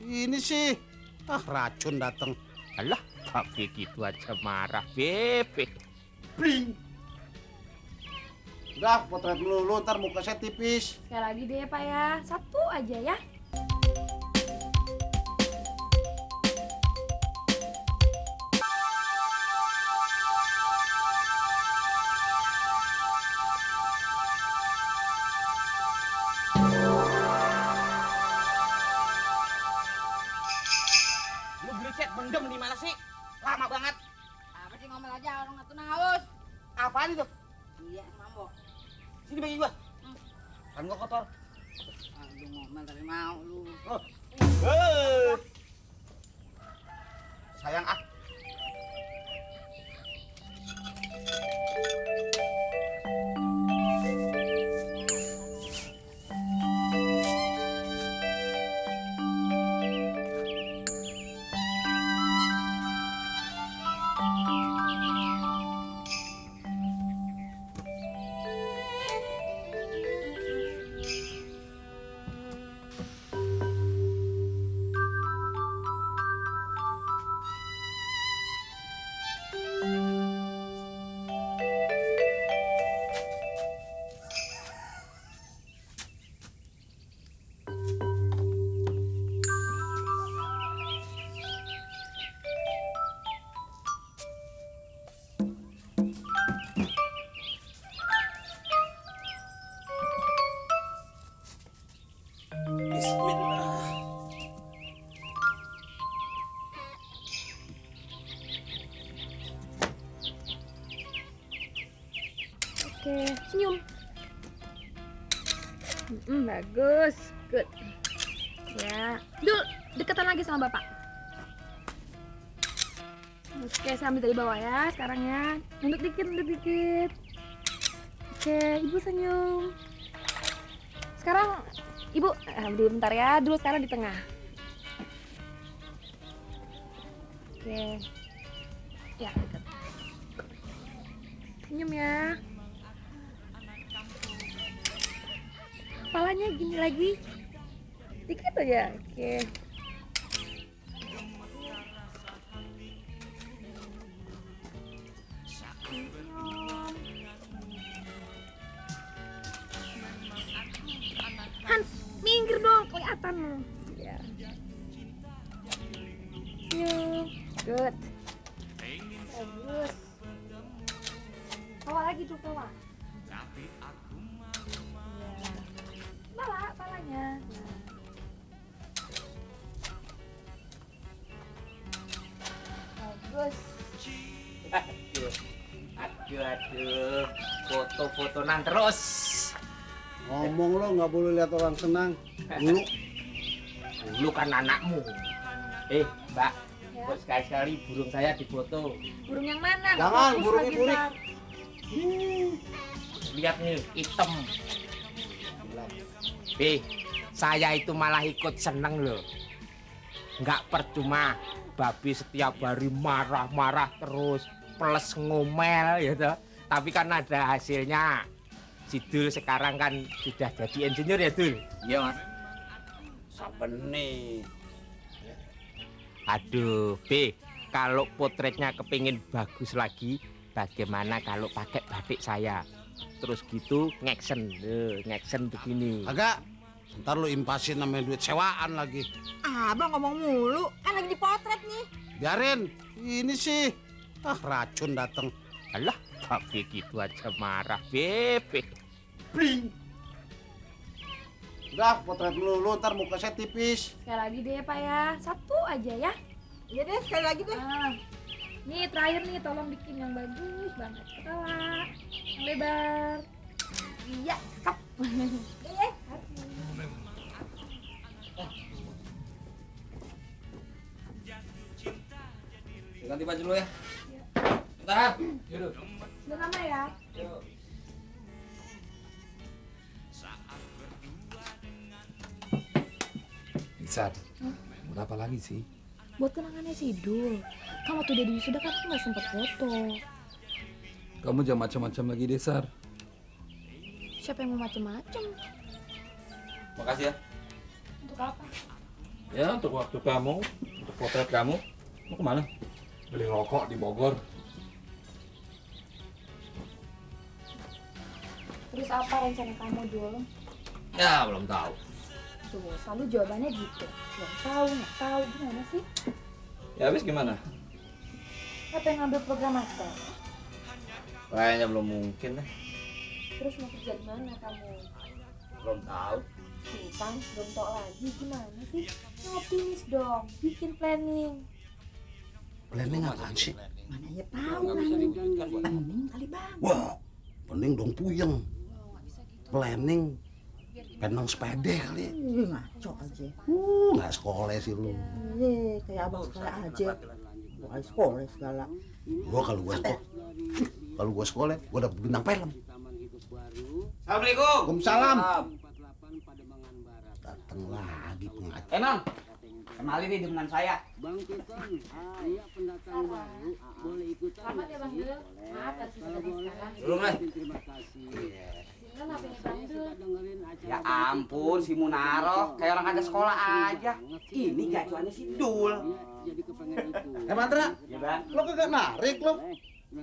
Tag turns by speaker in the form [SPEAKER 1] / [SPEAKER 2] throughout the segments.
[SPEAKER 1] Ini sih, racun datang.
[SPEAKER 2] Alah, Babe gitu aja marah, Bebe.
[SPEAKER 1] Bling. Udah, potret melulu, ntar muka saya tipis.
[SPEAKER 3] Sekali lagi deh Pak ya, satu aja ya.
[SPEAKER 2] Lu berisik mendem di mana sih? Lama banget.
[SPEAKER 4] Apa sih ngomel aja orang nggak tuh haus.
[SPEAKER 2] Apaan itu?
[SPEAKER 4] Iya, mabok.
[SPEAKER 2] Sini bagi gua. Kan gua kotor.
[SPEAKER 4] Lu ngomel tapi mau lu.
[SPEAKER 2] Oh. Sayang ah.
[SPEAKER 1] Bismillah.
[SPEAKER 3] Oke, senyum. Bagus, good. Ya, Dul, deketan lagi sama Bapak. Oke, saya ambil dari bawah ya, sekarang ya. Nunduk dikit. Oke, Ibu senyum. Sekarang, Ibu, berdiri bentar ya, dulu sekarang di tengah. Oke. Ya, deket. Senyum ya. Kepalanya gini lagi. Dikit aja. Oke. Hans, minggir dong, kelihatan lo. Ya. Senyum. Good. Bagus. Tawa lagi tuh, tawa. Palanya. Bagus.
[SPEAKER 2] Aduh. Foto-fotonan terus.
[SPEAKER 1] Ngomong lo nggak boleh lihat orang senang. Dulu.
[SPEAKER 2] Lu kan anakmu. Mbak,
[SPEAKER 3] Ya.
[SPEAKER 2] kok sekali-sekali burung saya difoto.
[SPEAKER 3] Burung yang mana? Nggak
[SPEAKER 1] Jangan,
[SPEAKER 3] fokus
[SPEAKER 1] burung
[SPEAKER 3] lagi,
[SPEAKER 1] iburik.
[SPEAKER 3] ntar.
[SPEAKER 2] Lihat nih, hitam. Saya itu malah ikut seneng loh. Nggak percuma Babi setiap hari marah-marah terus, plus ngomel gitu. Tapi kan ada hasilnya. Si Dul sekarang kan sudah jadi insinyur ya, Dul?
[SPEAKER 5] Iya, Mas. Sapeni.
[SPEAKER 2] Aduh, kalau potretnya kepingin bagus lagi, bagaimana kalau pakai batik saya? Terus gitu ngeksen begini.
[SPEAKER 1] Agak. Ntar lu impasin namanya duit sewaan lagi.
[SPEAKER 4] Abang ngomong mulu, kan lagi dipotret nih.
[SPEAKER 1] Biarin. Ini sih, racun datang.
[SPEAKER 2] Alah, Babe gitu aja marah, Bebe.
[SPEAKER 1] Bling. Udah, potret melulu, ntar muka saya tipis.
[SPEAKER 3] Sekali lagi deh Pak ya, satu aja ya.
[SPEAKER 4] Iya deh, sekali lagi deh.
[SPEAKER 3] Nih terakhir nih, tolong bikin yang bagus banget. Ketawa, yang lebar. Iya, cakep. Kasih.
[SPEAKER 5] Ganti baju dulu ya. Bentar. Yaudah.
[SPEAKER 3] Udah lama ya.
[SPEAKER 5] Yuk.
[SPEAKER 6] Isan, mau apa lagi sih?
[SPEAKER 3] Buat kenangannya si Dul. Kamu tuh udah di wisuda kan aku nggak sempet foto.
[SPEAKER 6] Kamu jangan macam-macam lagi deh, Sar.
[SPEAKER 3] Siapa yang mau macem-macem?
[SPEAKER 5] Makasih ya.
[SPEAKER 3] Untuk apa?
[SPEAKER 5] Ya, untuk waktu kamu, untuk potret kamu. Mau kemana?
[SPEAKER 6] Beli rokok di Bogor.
[SPEAKER 3] Terus apa rencana kamu, Dul?
[SPEAKER 5] Ya, belum tahu.
[SPEAKER 3] Tuh, selalu jawabannya gitu. Belum tahu, nggak tahu. Gimana sih?
[SPEAKER 5] Ya, habis gimana?
[SPEAKER 3] Apa yang ngambil program master?
[SPEAKER 5] Kayaknya belum mungkin deh.
[SPEAKER 3] Terus mau kerja di mana kamu?
[SPEAKER 5] Belum tahu.
[SPEAKER 3] Tuh kan, belum tahu lagi. Gimana sih? Yang optimis dong. Bikin planning.
[SPEAKER 1] Planning apaan sih?
[SPEAKER 4] Mana ya tahu
[SPEAKER 5] Nggak bisa
[SPEAKER 4] lah.
[SPEAKER 5] diwujudkan, Bang.
[SPEAKER 4] Pening kali bang.
[SPEAKER 1] Wah, pening dong puyeng. Planning penang sepeda kali.
[SPEAKER 4] Ngaco aja.
[SPEAKER 1] Nggak sekolah sih lu.
[SPEAKER 4] Kayak abang sekolah aja. Bukan sekolah segala.
[SPEAKER 1] Gua kalau gua sekolah, gua dapet bintang film.
[SPEAKER 2] Assalamualaikum.
[SPEAKER 1] Waalaikumsalam. Datang lagi pengacara.
[SPEAKER 2] Non, kenalin nih dengan saya.
[SPEAKER 3] Selamat ya Bang Dul. Maaf atas tadi sekarang.
[SPEAKER 2] Belum lah.
[SPEAKER 3] Sinan apa nih Bang Dul?
[SPEAKER 2] Ya ampun, si Munaro kayak orang kagak sekolah aja. Ini gacuannya si Dul.
[SPEAKER 1] Mantra,
[SPEAKER 2] Ya Bang.
[SPEAKER 1] lo kagak narik lo?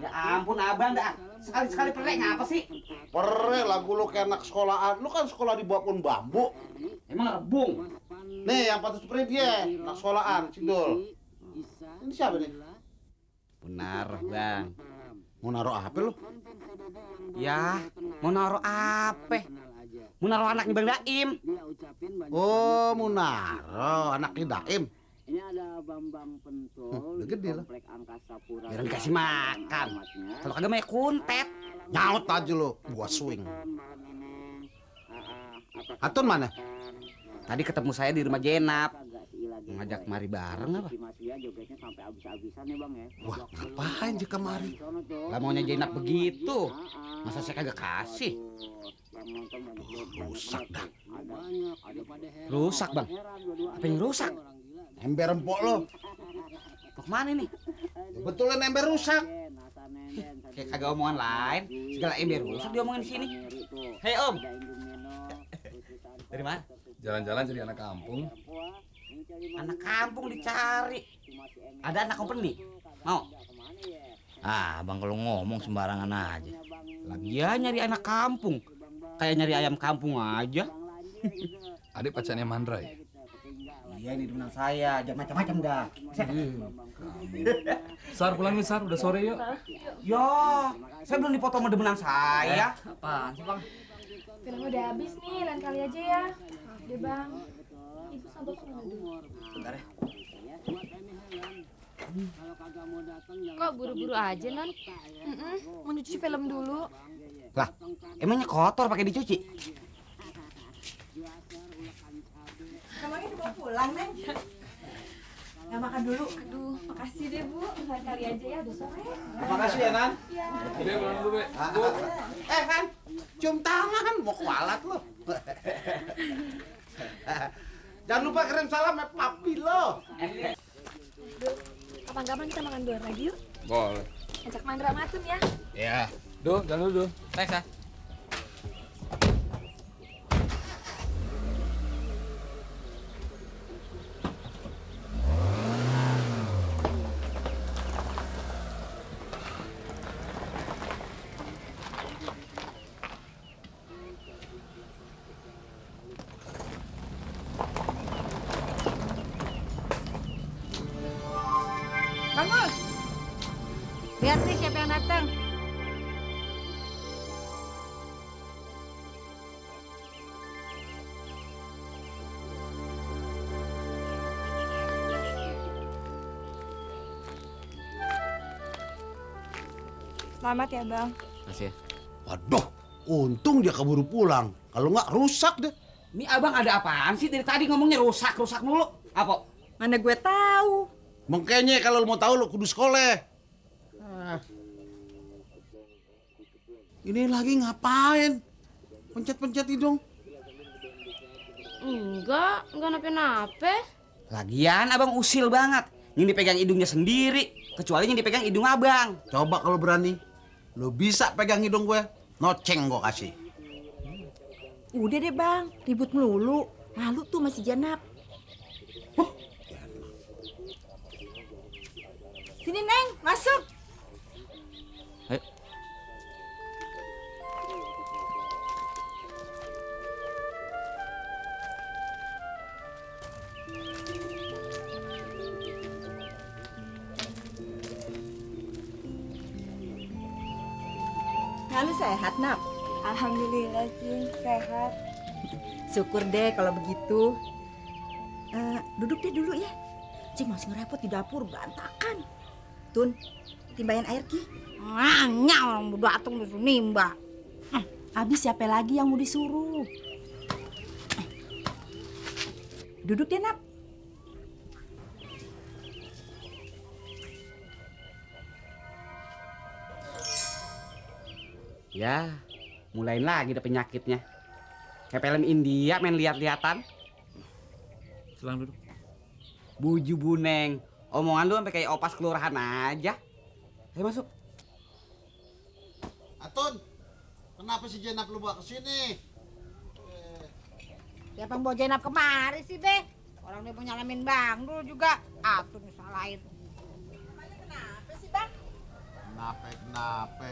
[SPEAKER 2] Ya ampun abang dah. Sekali-sekali perek ngapa sih?
[SPEAKER 1] Pere lagu lo kayak anak sekolahan. Lu kan sekolah di bawah pohon bambu.
[SPEAKER 2] Emang rebung.
[SPEAKER 1] Nih yang patut seperti dia, anak sekolahan, Sidul. Ini siapa nih?
[SPEAKER 2] Benar bang.
[SPEAKER 1] Mau naruh apa lo?
[SPEAKER 2] Ya, mau naruh apa? Mau naruh anaknya Bang Daim.
[SPEAKER 1] Oh, mau naruh anaknya Daim.
[SPEAKER 7] Ini ada Bambang Pentul
[SPEAKER 1] Udah gede lah.
[SPEAKER 7] Komplek Angkasa Pura.
[SPEAKER 2] Biar dikasih makan. Kalau kagak mau ya kuntet.
[SPEAKER 1] Nyaut aja lo, gua swing. Atun mana?
[SPEAKER 2] Tadi ketemu saya di rumah Jenap. Ngajak mari bareng apa?
[SPEAKER 7] Dia jogetnya sampai habis-habisan ya Bang ya.
[SPEAKER 1] Wah, ngapain dia kemari?
[SPEAKER 2] Lah maunya Jenap begitu. Masa saya kagak kasih?
[SPEAKER 7] Yang nonton banyak
[SPEAKER 1] Rusak dah.
[SPEAKER 7] banyak ada pada heran.
[SPEAKER 2] Rusak bang. Apa yang rusak?
[SPEAKER 1] Ember empok lo.
[SPEAKER 2] Mau kemana nih?
[SPEAKER 1] Betulin ember rusak.
[SPEAKER 7] Nasa nenden
[SPEAKER 2] Kayak kagak omongan lain. Segala ember rusak diomongin di sini. Hei om. Dari mana?
[SPEAKER 6] Jalan-jalan jadi anak kampung.
[SPEAKER 2] Anak kampung dicari. Ada anak company? Mau? Ah, bang kalau ngomong sembarangan aja. Lagian nyari anak kampung. Kayak nyari ayam kampung aja.
[SPEAKER 6] Adik pacarnya Mandra ya?
[SPEAKER 2] Iya ini teman saya, jangan macam-macam dah.
[SPEAKER 6] Sar pulang nih Sar, udah sore yuk.
[SPEAKER 2] Yo, saya belum dipoto sama demenan saya.
[SPEAKER 5] Apaan sih, Bang?
[SPEAKER 3] Film udah habis nih, lain kali aja ya. Maaf deh Bang. Ibu sabar kemana dulu?
[SPEAKER 5] Bentar ya.
[SPEAKER 3] Kok buru-buru aja Non? Mau nyuci film dulu.
[SPEAKER 2] Lah, emangnya kotor pakai dicuci?
[SPEAKER 4] Kamarnya udah mau pulang Neng. Nggak makan dulu.
[SPEAKER 3] Aduh, makasih deh Bu. Lain kali aja ya, udah sore.
[SPEAKER 1] Makasih ya, Nan.
[SPEAKER 3] Iya.
[SPEAKER 6] Udah pulang dulu, Be.
[SPEAKER 1] Kan, cium tangan, mau kualat lo. Jangan lupa kirim salam ya papi lo.
[SPEAKER 3] Kapan-kapan kita makan luar lagi yuk.
[SPEAKER 6] Boleh.
[SPEAKER 3] Ajak Mandra Matun ya.
[SPEAKER 6] Ya. Duh, jangan dulu.
[SPEAKER 5] Thanks ya.
[SPEAKER 4] Bangun. Lihat nih siapa yang datang.
[SPEAKER 3] Selamat ya Bang.
[SPEAKER 2] Makasih ya.
[SPEAKER 1] Waduh, untung dia keburu pulang. Kalau nggak rusak deh.
[SPEAKER 2] Ini abang ada apaan sih? Dari tadi ngomongnya rusak mulu. Apa?
[SPEAKER 4] Mana gue tahu.
[SPEAKER 1] Makanya kalau lo mau tahu lo kudu sekolah. Ini lagi ngapain? Pencet-pencet hidung.
[SPEAKER 3] Enggak napa-napa.
[SPEAKER 2] Lagian abang usil banget. Yang dipegang hidungnya sendiri. Kecuali yang dipegang hidung abang.
[SPEAKER 1] Coba kalau berani, lo bisa pegang hidung gue. Noceng gue kasih.
[SPEAKER 4] Udah deh Bang, ribut melulu. Malu tuh masih Janap. Sini Neng, masuk.
[SPEAKER 5] Ayo.
[SPEAKER 4] Lalu sehat, Nap?
[SPEAKER 3] Alhamdulillah, Cing. Sehat.
[SPEAKER 4] Syukur deh kalau begitu. Duduk deh dulu ya. Cing masih ngerepot di dapur berantakan. Tun, timbayan air Ki.
[SPEAKER 8] Nanya orang mau datang disuruh nimba.
[SPEAKER 4] Habis siapa lagi yang mau disuruh? Duduk deh, Nap.
[SPEAKER 9] Ya, mulai lagi ada penyakitnya. Kayak film India main lihat-lihatan.
[SPEAKER 5] Silang duduk.
[SPEAKER 9] Buju buneng. Omongan lu sampai kayak opas kelurahan aja. Ayo masuk.
[SPEAKER 1] Atun, kenapa si Jenap lu bawa ke sini?
[SPEAKER 8] Siapa yang bawa Jenap kemari sih, Be? Orang dia mau nyalamin Bang Dul juga. Atuh disalahin.
[SPEAKER 4] Kenapa sih, Bang?
[SPEAKER 1] Kenapa?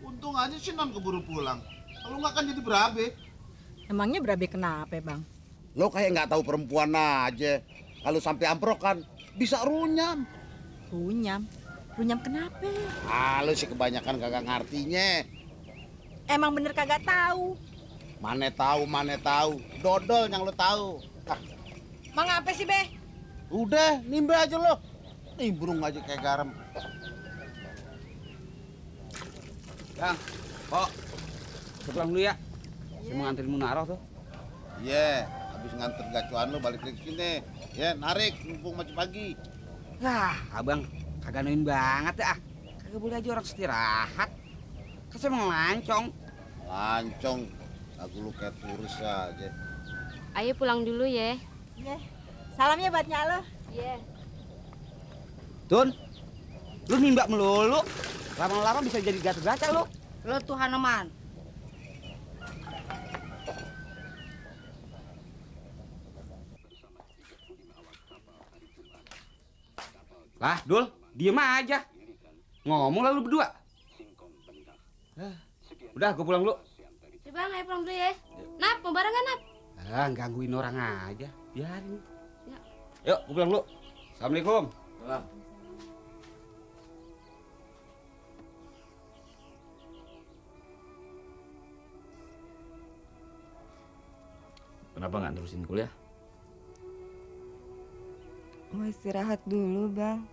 [SPEAKER 1] Untung aja si Non keburu pulang. Kalau nggak kan jadi berabe.
[SPEAKER 4] Emangnya berabe kenapa, Bang?
[SPEAKER 1] Lo kayak nggak tahu perempuan aja. Kalau sampai amprokan bisa runyam.
[SPEAKER 4] Runyam? Runyam kenapa?
[SPEAKER 1] Ah, lo sih kebanyakan kagak ngartinya.
[SPEAKER 4] Emang bener kagak tahu.
[SPEAKER 1] Mana tahu. Dodol yang lo tahu. Ah,
[SPEAKER 8] Mang apa sih, Be?
[SPEAKER 1] udah, nimba aja lo. Nimbrung aja kayak garam.
[SPEAKER 9] Bang, kok pulang dulu ya. Saya mau nganterin Munaroh tuh.
[SPEAKER 1] Iya, habis nganter gacuan lo balik lagi sini. Ya, narik mumpung masih pagi.
[SPEAKER 9] Lah, abang kagak nemuin banget ya. Kagak boleh aja orang istirahat. Kan saya mau lancong.
[SPEAKER 1] Lancong, lagu lu kayak turis aja.
[SPEAKER 3] Ayo pulang dulu ya.
[SPEAKER 4] Iya. Salamnya buat Nyak lo.
[SPEAKER 3] Iya.
[SPEAKER 9] Tun, lu nimbak melulu. Lama-lama bisa jadi gatal-gatal lu.
[SPEAKER 8] Lo tuh Hanuman.
[SPEAKER 9] Lah, Dul, diem aja. Ngomong lalu berdua. Udah, gue pulang dulu.
[SPEAKER 3] Si Bang, ayo pulang dulu ya. Nap, mau bareng kan, Nap?
[SPEAKER 9] Ah, gangguin orang aja. Biarin.
[SPEAKER 3] Ya.
[SPEAKER 9] Yuk, gue pulang dulu. Assalamualaikum.
[SPEAKER 5] Kenapa nggak terusin kuliah?
[SPEAKER 3] Mau istirahat dulu, Bang.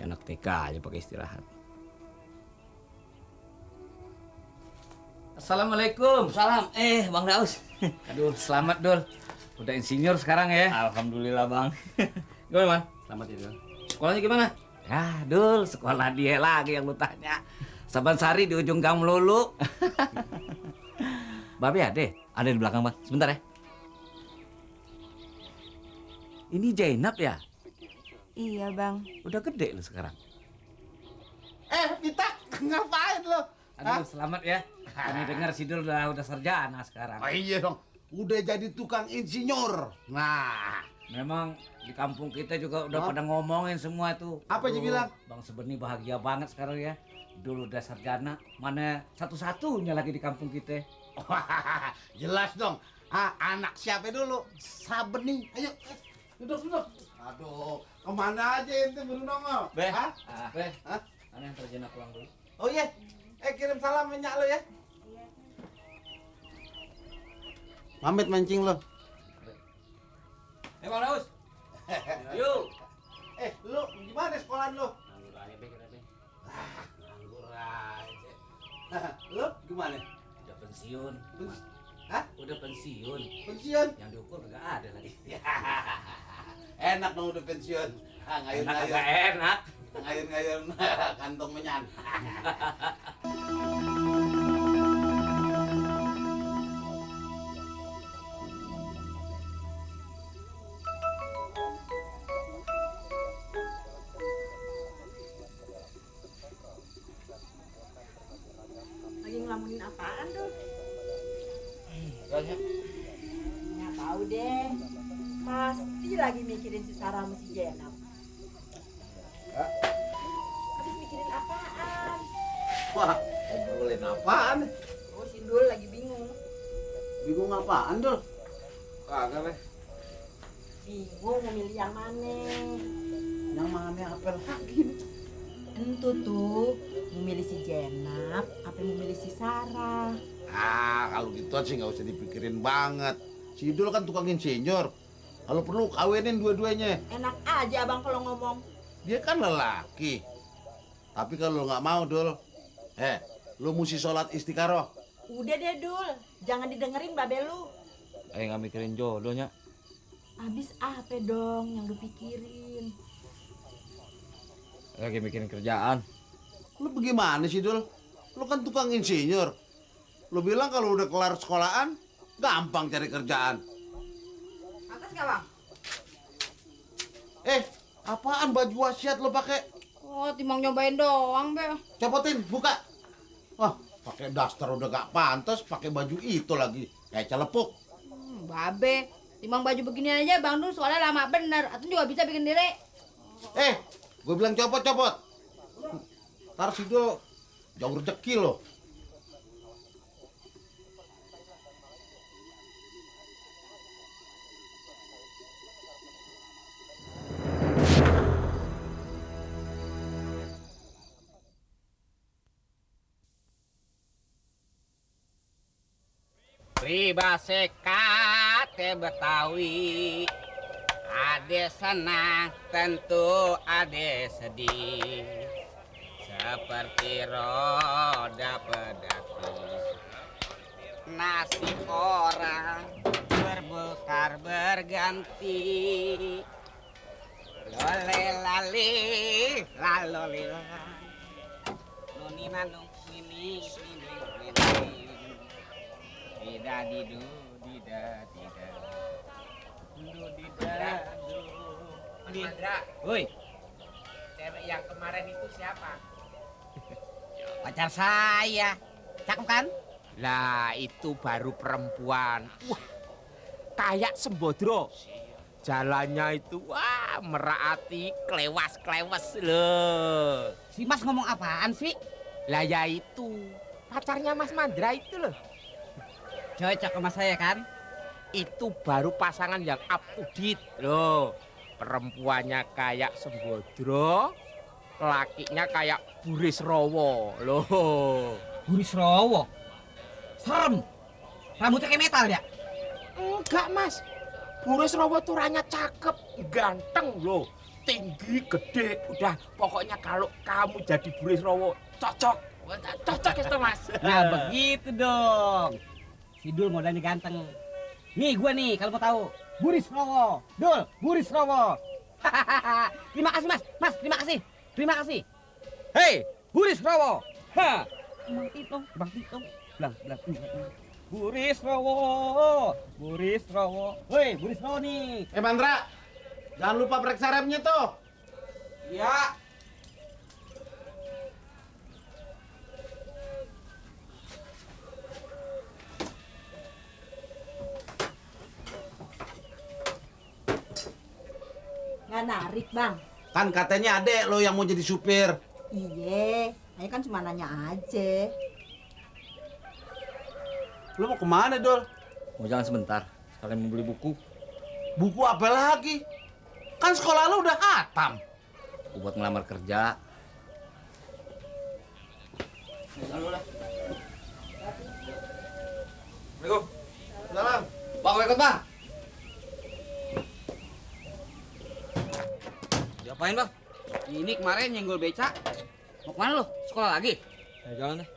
[SPEAKER 5] Ya, anak TK aja pakai istirahat. Assalamualaikum.
[SPEAKER 7] Salam, Bang Daus.
[SPEAKER 5] Aduh, selamat Dul. Udah insinyur sekarang ya.
[SPEAKER 7] Alhamdulillah, Bang.
[SPEAKER 5] Gimana, Man?
[SPEAKER 9] Selamat ya, Dul.
[SPEAKER 5] Sekolahnya gimana? Ya, Dul, sekolah dia lagi yang lu tanya. Saban Sari di ujung gang melulu. Babe ada di belakang, Bang. Sebentar ya. Ini Jainab ya?
[SPEAKER 3] Iya, Bang.
[SPEAKER 5] Udah gede lu sekarang.
[SPEAKER 1] Kita ngapain lo?
[SPEAKER 5] Aduh, selamat ya. Kami dengar si Dul udah sarjana sekarang.
[SPEAKER 1] Oh iya dong, udah jadi tukang insinyur. Nah,
[SPEAKER 5] Memang di kampung kita juga udah pada ngomongin semua tuh.
[SPEAKER 1] Apa aja bilang?
[SPEAKER 5] Bang Sebeni bahagia banget sekarang ya. Dulu udah sarjana, mana satu-satunya lagi di kampung kita.
[SPEAKER 1] wah, jelas dong. Anak siapa dulu? Sabeni. Ayo, duduk. Aduh, kemana aja ente baru nongol?
[SPEAKER 5] Beh,
[SPEAKER 1] Hah?
[SPEAKER 5] Beh,
[SPEAKER 1] Hah?
[SPEAKER 5] Ana yang terjena pulang dulu.
[SPEAKER 1] Oh iya, kirim salam minyak lo ya. Pamit mancing lo.
[SPEAKER 5] Bang Daus. Yuk.
[SPEAKER 1] Lu gimana sekolahan lo?
[SPEAKER 5] Nganggur aja, Be, kita, Be.
[SPEAKER 1] Nganggur aja. Lu gimana?
[SPEAKER 5] Udah pensiun.
[SPEAKER 1] Hah?
[SPEAKER 5] Udah pensiun.
[SPEAKER 1] Pensiun?
[SPEAKER 5] Yang diukur nggak ada lagi.
[SPEAKER 1] Enak dong udah pensiun.
[SPEAKER 5] Enak agak enak.
[SPEAKER 1] Ngayun-ngayun kantong menyan.
[SPEAKER 4] Lagi ngelamunin apaan tuh?
[SPEAKER 1] Banyak.
[SPEAKER 4] Nggak tahu deh. Pasti lagi mikirin si Sarah sama si Jenap. Habis mikirin apaan?
[SPEAKER 1] Wah, ngobrolin apaan?
[SPEAKER 4] Oh, si Dul lagi bingung.
[SPEAKER 1] Bingung apaan, Dul?
[SPEAKER 9] Kagak, Beh.
[SPEAKER 4] Bingung mau milih yang mana?
[SPEAKER 1] Yang mana apel lagi?
[SPEAKER 4] Entu tuh, mau milih si Jenap, apa mau milih si Sarah?
[SPEAKER 1] Ah, kalau gitu sih nggak usah dipikirin banget. Si Dul kan tukang insinyur. Kalau perlu kawinin dua-duanya.
[SPEAKER 4] Enak aja abang kalau ngomong.
[SPEAKER 1] Dia kan lelaki. Tapi kalau nggak mau, Dul, lu mesti sholat istikharah.
[SPEAKER 4] Udah deh Dul, jangan didengerin babe lu.
[SPEAKER 7] Nggak mikirin jodohnya.
[SPEAKER 4] Abis apa dong yang lu pikirin?
[SPEAKER 7] Lagi mikirin kerjaan.
[SPEAKER 1] Lu bagaimana sih, Dul? Lu kan tukang insinyur. Lu bilang kalau udah kelar sekolahan, gampang cari kerjaan.
[SPEAKER 4] Atas gak bang?
[SPEAKER 1] Apaan baju wasiat lu pakai?
[SPEAKER 8] Oh, timbang nyobain doang, Be.
[SPEAKER 1] Copotin, buka. Wah, pakai daster udah gak pantas, pakai baju itu lagi. Kayak celepuk.
[SPEAKER 8] Babe, timbang baju beginian aja Bang Dul soalnya lama bener. Atau juga bisa bikin diri.
[SPEAKER 1] Gue bilang copot-copot. Ntar si Dul jauh rezeki lo.
[SPEAKER 5] Pribase kate Betawi, ade senang tentu ade sedih, seperti roda pedati. Nasib orang berputar berganti, lole lali lalolila, nunina nung ini. Dida didu dida dida du dida du.
[SPEAKER 2] Mandra,
[SPEAKER 5] Woi,
[SPEAKER 2] cewek yang kemarin itu siapa?
[SPEAKER 5] pacar saya. Cakep kan?
[SPEAKER 2] Lah, itu baru perempuan. Wah, kayak Sembodro. Jalannya itu wah meraati klewas-klewas loh.
[SPEAKER 5] Si Mas ngomong apaan sih?
[SPEAKER 2] Lah ya itu pacarnya Mas Mandra itu loh.
[SPEAKER 5] Cocok sama saya kan?
[SPEAKER 2] Itu baru pasangan yang up to date loh. Perempuannya kayak Sembodro, lakinya kayak Buris Rowo loh.
[SPEAKER 5] Buris Rowo. Serem. Rambutnya kayak metal ya?
[SPEAKER 2] Enggak Mas, Buris Rowo tuh orangnya cakep, ganteng loh, tinggi, gede. Udah pokoknya kalau kamu jadi Buris Rowo cocok itu Mas.
[SPEAKER 5] Nah begitu dong. Si Dul modalnya ganteng. Nih gue nih kalau mau tahu. Buris Rowo. Dul, Buris Rowo. Terima kasih Mas. Mas, terima kasih. Terima kasih. Hei, Buris Rowo. Ha. Bang Titong. Belang. Buris Rowo. Buris Rowo. Woi, Buris Rowo nih.
[SPEAKER 1] Mandra, jangan lupa periksa remnya tuh.
[SPEAKER 9] Iya.
[SPEAKER 4] Nggak narik bang?
[SPEAKER 1] Kan katanya adek lo yang mau jadi supir.
[SPEAKER 4] Iye, saya kan cuma nanya aja.
[SPEAKER 1] Lo mau kemana, Dul?
[SPEAKER 7] Mau jalan sebentar, sekalian mau beli buku.
[SPEAKER 1] Buku apa lagi? Kan sekolah lo udah hatam.
[SPEAKER 7] Buat ngelamar kerja.
[SPEAKER 9] Assalamualaikum.
[SPEAKER 1] Salam.
[SPEAKER 9] Bang, mau ikut bang? Diapain bang? Ini kemarin nyenggol beca. Mau kemana lo? Sekolah lagi?
[SPEAKER 7] Ayo jalan deh.